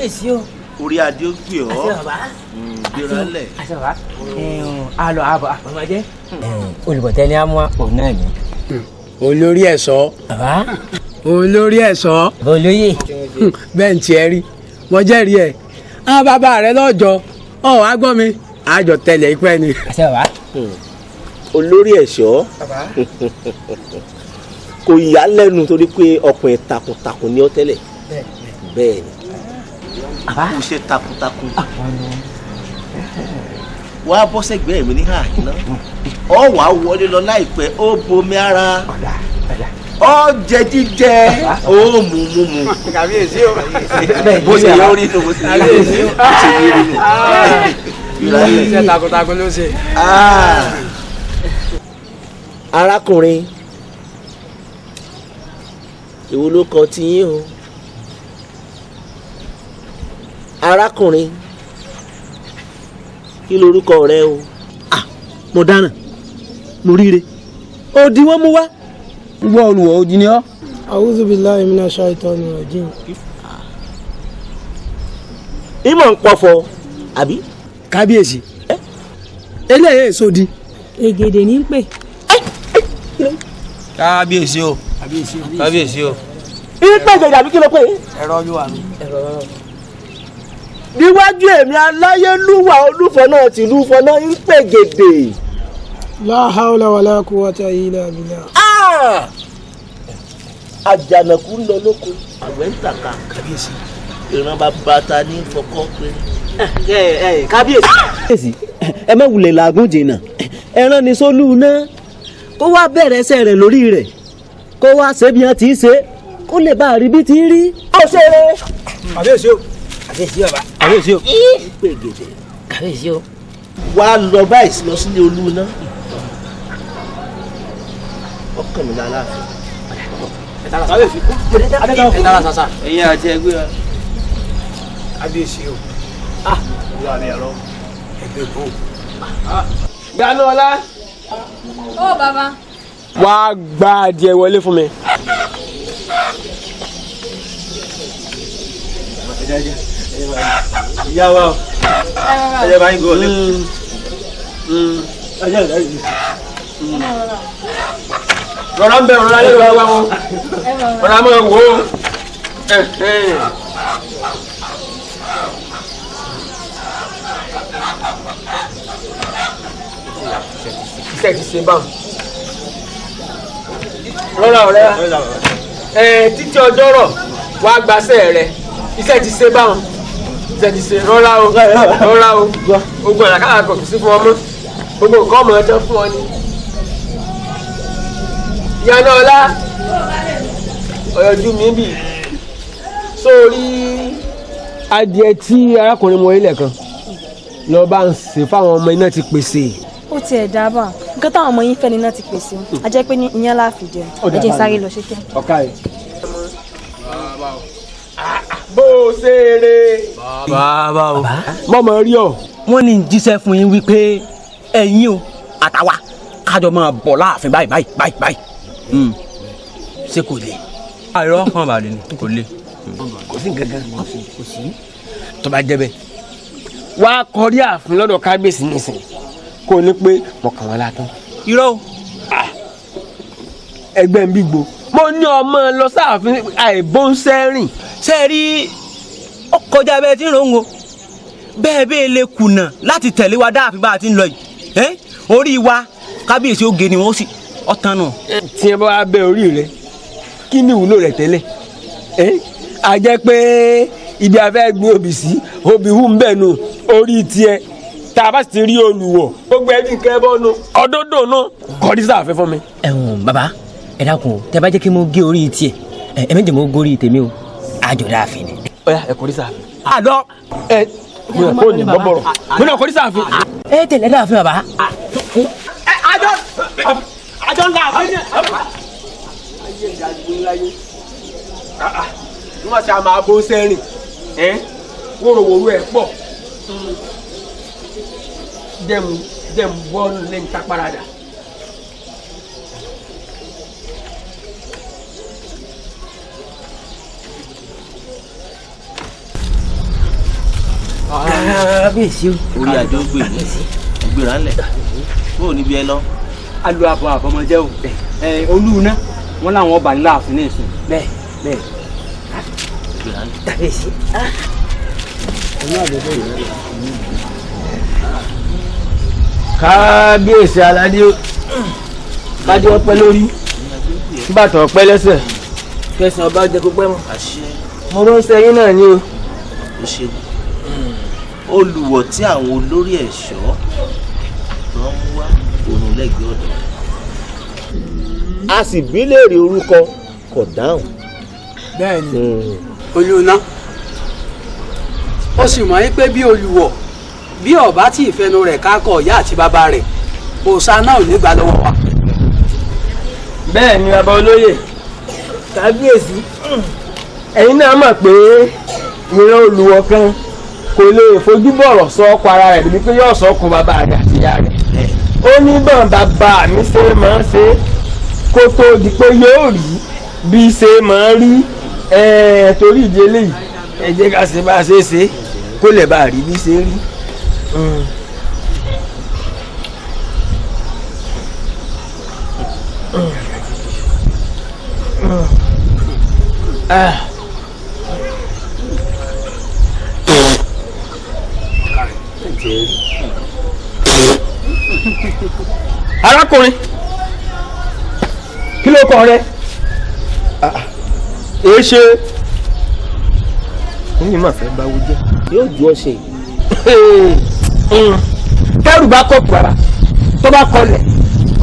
Kábíyèsí o. Orí adé ó gbé ọ. Àṣẹ bàbá. Gbéra lẹ̀. Àṣẹ bàbá. Àlọ àbọ̀ àbọ̀mọdé. Olùbọ̀tẹ́ ni a mú àpò náà ni. Olórí ẹ̀ṣọ́. Bàbá. Olórí ẹ̀ṣọ́. Olóyè. Bẹ́ẹ̀ ń tiẹ̀ rí mo jẹ́rìí ẹ̀ àwọn bàbá rẹ lọ́jọ́ ọ̀ wá gbọ́ mi àjọ tẹ̀lé ipẹ́ ni. Àṣẹ bàbá. Olórí ẹ̀ṣọ́ kò yà lẹ́nu torí pé ọkùnrin takuntakun ni ó tẹ́lẹ̀. Bẹ́ẹ̀ ni. Kò ṣe takuntakun. Wàá bọ́ sẹ́gbẹ́ẹ̀ mi ní àná. Ọ wàá wọlé lọ láìpẹ́, ó bomi ara. Ọ jẹ jíjẹ, ó mú mú mú. Kàbíyèsí o. Bó ṣe yẹ orí nù, bó ṣe yẹ orí nù, bó ṣe yẹ orí nù. Iṣẹ́ takuntakun ló ṣe. Arákùnrin, èwo ló kọ tiyín o? Arákùnrin, kí lorúkọ rẹ o? Mo dáràn, mo ríire, odi wọn mú wá. Wọ́n olùwọ̀ odi ni ọ́. A'udhu billahi minash shaitani rajim. Ìmọ̀ ń pọ̀fọ̀ àbí. Kábíyèsí, eléyìí èso di. Ègèdè ní ń pè. Kábíyèsí o. Kábíyèsí o. Ìpè gèdè àbí kí ló pè é? Ẹ̀rọ olúwa mi. Níwájú èmi aláyélúwà olúfọ náà tìlú fọná ń pè gèdè. La hawla wala quwwata illa billah. Àjànàkú ń lọ lóko, àwẹ̀ ń tàka. Kábíyèsí. Ìran bàbá ta ní fọkọ́ pé. Kábíyèsí, ẹ má wulẹ̀ làágùn jìnnà, ẹran ni sólù náà kó wá bẹ̀rẹ̀ ẹsẹ̀ rẹ̀ lórí rẹ̀ kó wá ṣe bí wọ́n ti ṣe kó lè bá a rí bí ti rí. Ó ṣe é. Kábíyèsí o. Kábíyèsí bàbá. Kábíyèsí o. Pè gèdè. Kábíyèsí o. Wá lọ báyìí lọ sílé olú náà. Ọkàn mi lálàáfíà. Kábíyèsí. Ẹ tara sasa. Ẹ̀yin àti ẹgbẹ́ wa. Kábíyèsí o. Olúwa mi ẹ̀rọ. Ẹgbẹ́ bò. Gbanúọlá. Ó bàbá. Wàá gba adìẹ wọlé fún mi. Ìyá wa o. Ẹ jẹ́ bá yín gò lé. Rọra ń bẹ rọra lé rọra wá wọn. Rọra máa wò ó. Iṣẹ́ ti ṣe báwọn. Rọra ọ̀rẹ́ ẹ títí ọjọ́ rọ̀ wá gbaṣẹ́ rẹ. Iṣẹ́ ti ṣe báwọn. Iṣẹ́ ti ṣe rọra o rọra o. Gbogbo àlàkàlà kò sí fún ọmọ. Gbogbo nǹkan ọmọ ọjọ́ fún ọ ni. Ìyáná ọlá ọ̀yọ̀jú mi bì sórí adìẹ tí arákùnrin mọ ilẹ̀ kan lọ bá ń sè fáwọn ọmọ iná ti pèsè. Ó tiẹ̀ dábàá nǹkan táwọn ọmọ yín fẹ́ ni iná ti pèsè, a jẹ́ pé ìyẹn láàfin jẹ. Ẹ jẹ́ n sáré lọ ṣe kí. Ọ̀ka yìí. Bó o ṣe eré. Bàbá o. Mọ̀mọ́ rí ọ. Wọ́n ní jíṣẹ́ fún yín wípé ẹ̀yin o àtàwa kájọ máa bọ̀ láàfin báyìí báyìí báyìí báyìí. Ṣé kò le? Àìrọ́ kan bàlẹ̀ ni kò le. Kò sí nǹkan kan. Kò sí. Tó bá jẹ́ bẹ́ẹ̀, wá kọrí ààfin lọ́dọ̀ kábíyèsí nísìnyí kó o ní pé mo kàn wọ́n látàn. Irọ́ o. Ẹgbẹ́ ń bí gbo. Mo ní ọmọ lọ sáàfin àìbọ́nsẹ́rìn. Ṣé ẹ rí ó kọjá bẹ́ẹ̀ tí ń ròhùn o. Bẹ́ẹ̀ bẹ́ẹ̀ lè kùnà láti tẹ̀lé wa dáàfin bá a ti ń lọ yìí. Orí wa kábíyèsí oge ni wọ́n sì ọ̀tán nù. Tí ẹ bá wá bẹ orí rẹ, kí ni ìwúlò rẹ tẹ́lẹ̀? A jẹ́ pé ibi afẹ́ gbin obì sí obì hù ń bẹ̀ nù orí tiẹ̀ tá a bá sì ti rí olùwọ̀ gbogbo ẹbí nǹkan ẹbọ nu ọdọọdọ nu kọrí sáàfin fún mi. Ẹ̀hún bàbá ẹ dákun o, tẹ bá jẹ́ kí mo gé orí tiẹ̀ ẹ méjì mo górí tèmi o, àjọ dáàfin ni. Ọ̀yá ẹ kọrí sáàfin. Àlọ́. Ẹ mo náà kó ní bọ́bọ̀rọ̀ mo náà kọrí sáàfin. Ẹ tẹ̀lé dáàfin bàbá. Ẹ àjọ àjọ ńlá àfin. Ayé ìyá ìwé láyé wọ́n ṣe àmà bó sẹ́rìn wóróworó ẹ̀ pọ̀ jẹ́mu bọ́ọ̀lù lẹ́yìn tápáradà. Kábíyèsí o. Orí adé ó gbè mí. Ìgbéra ńlẹ̀. Bó o níbi ẹ lọ. Alu àbọ̀ àfọmọjẹ́ o. Olú iná wọn làwọn ọba ńlá àfin ní ìsìn. Bẹ́ẹ̀ bẹ́ẹ̀. Kábíyèsí. Kábíyèsí aládé, kádé ọpẹ́ lórí, bàtà ọpẹ́ lẹ́sẹ̀, kẹsàn-án ọba jẹ kó pẹ́ mọ́. Àṣẹ. Mo ránṣẹ́ yín náà ni o. O ṣeun. Olùwọ̀ tí àwọn olórí ẹ̀ṣọ́ tó ń wá òrùn lẹ́gbẹ̀ẹ́ ọ̀dọ̀. A sì bí léèrè orúkọ, kò dáhùn. Bẹ́ẹ̀ni, olùná ó sì mọ̀ pé bí olùwọ̀ bí ọba tí ìfẹnu rẹ̀ kákọ̀ ìyá àti bàbá rẹ̀, òòṣà náà ò ní gbà lọ́wọ́ wa. Bẹ́ẹ̀ ni, bàbá olóyè. Kábíyèsí, ẹ̀yin náà mọ̀ pé ìran olùwọ̀ kan kò lè fojú bọ̀rọ̀ sọ ọkọ ara rẹ̀ níbi pé yóò sọ ọkọ bàbá rẹ̀ àti ìyá rẹ̀. Ó ní bọ́n bàbá mi ṣe máa ń ṣe kó tó di pé yóò rí bí ṣe máa ń rí. Torí ìdí eléyìí, ẹ jẹ́ ká ṣe bá a ṣe ṣe kó lè bá a rí bí ṣe rí. Ah. Arákùnrin, kí ló kọ rẹ? Èé ṣe ní mà fẹ́ báwo jẹ́. Yóò ju ọ̀sẹ̀. Kẹ́rù bá kọ̀ pàrà tó bá kọlẹ̀,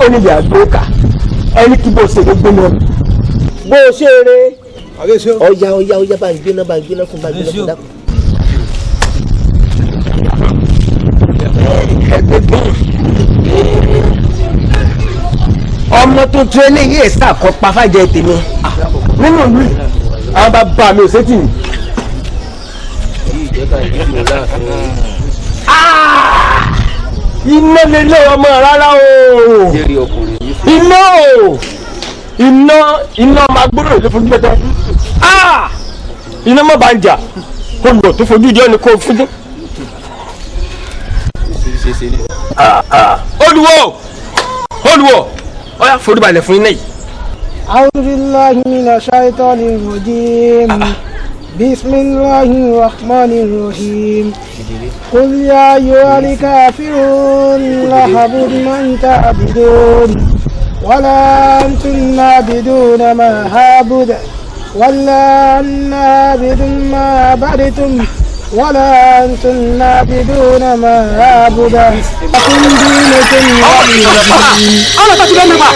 ó níbi àgbókà ẹni kí bó ṣe gbogbo náà. Bó o ṣe eré. Ọya ọya ọya, bá ń gbéná, bá ń gbéná fún, bá ń gbéná fún, dákun. Ọmọ tuntun eléyìí èsì àkọ́pá fàjẹ tèmi nínú ìlú yìí, àwọn bàbá mi ò sétí mi. Iná lè lé ọmọ rárá o, iná o, iná, iná máa gbọ́dọ̀ lè fojú pẹ́tẹ́. Iná má bá ń jà, olùwọ̀ tó fojú jẹ́ ni kò fojú. Olùwọ̀, olùwọ̀, ọ̀yá, forí balẹ̀ fún iná yìí. أعوذ بالله من الشيطان الرجيم. بسم الله الرحمن الرحيم. قل يا أيها الكافرون، لا أعبد ما تعبدون ولا أنتم عابدون ما أعبد ولا أنا عابد ما عبدتم ولا أنتم عابدون ما أعبد، لكم دينكم ولي دين. Ọlọ́pàá ti bẹ́ẹ̀ nípa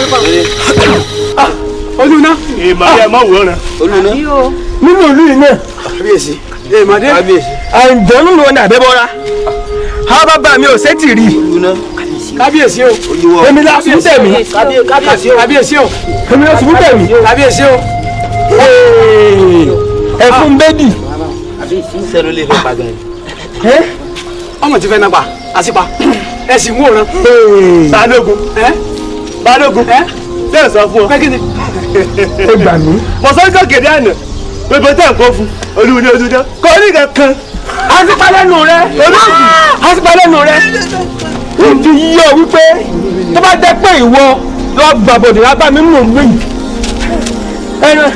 olùná. Èèmọ̀ ẹ má wòran. Olùná nínú ìlú yìí náà. Kábíyèsí, èèmọ̀dé. Àǹjọ́nù ni wọn ní àbẹ́bọ́ra, àwọn bàbá mi ò sẹ́tì rí. Kábíyèsí o. Èmi la sùn tẹ̀mí. Kábíyèsí o. Kábíyèsí o. Èmi la sùn tẹ̀mí. Kábíyèsí o. Ẹ̀fún bẹ́ẹ̀dì. Sẹ́nu lè fẹ́ pa gan. Ọmọ ti fẹ́ nàgbà àsìpa, ẹ sì ń wòran. Balógun, balógun, ṣé ẹ sọ fún ọ. Pé kí ni? Ẹ gbà mí. Mo sọ ọjọ́ kéde àná gbogbo tẹ̀ ń kó fún olúwo olúwo kò ní kankan. Àsìpalẹ́nu rẹ, àsìpalẹ́nu rẹ ìdí yíyọ wípé tó bá jẹ́ pé ìwọ lọ gbàbọ̀dè lábá mi nù mí. Ẹran.